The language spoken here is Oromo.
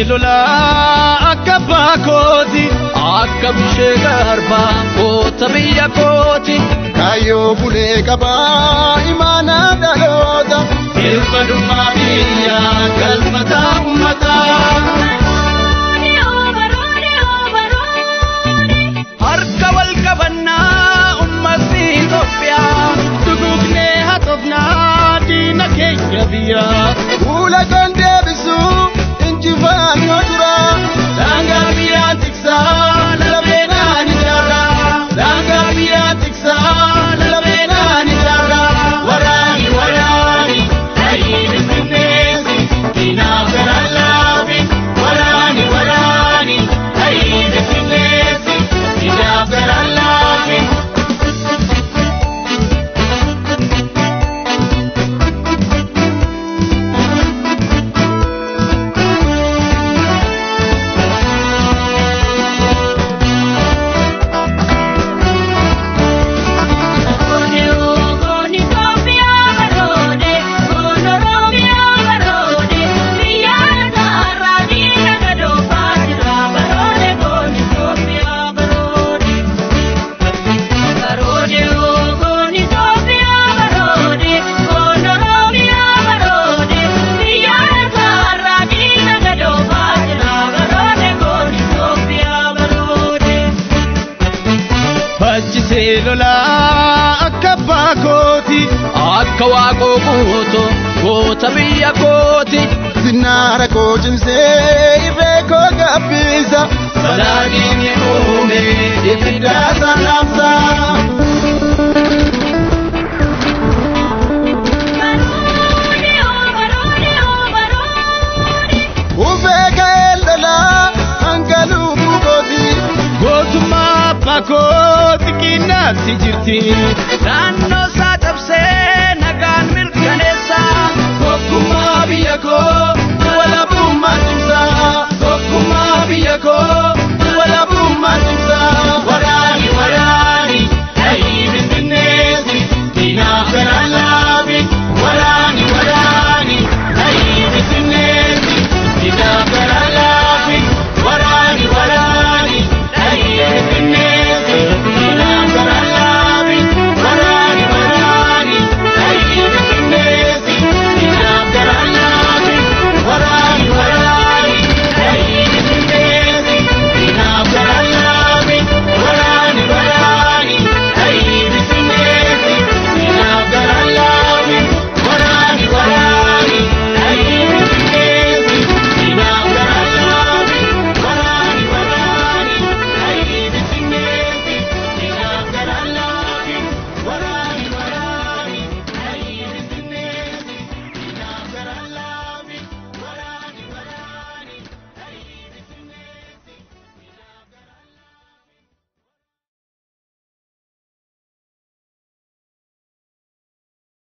Lola akka baakoti akka bishee garbaa goota biyya kooti. Kaayyoo bulee qabaa imaana dhaloota. Birmadummaa biyyaa galmataa uummataa. Harka wal qabannaa uummatni Itoophiyaa dugugnee haxoofnaa diina keenya biyyaa. Fuula kan deebisu. Injifannoo dura daangaa biyyaa tiksaa lafeenaan ijaarra daangaa biyyaa tiksaa lafeenaan ijaarra waraani waraani ta'ii bisinneesi diinaaf garaan laafi waraani waraani ta'ii bisinneesi diinaaf garaan laafi. Lola akka baakoti akka waaqoo guutuu goota biyya kooti. Sinnaara koo cimsee irree koo gabbisa. Salaadiin uume ibidda sanaamsa. Ufee ka'ee lolaa hangaluu kooti. Gootummaa abbaa kooti qinnaatti jirti. Naannoo isaa cabsee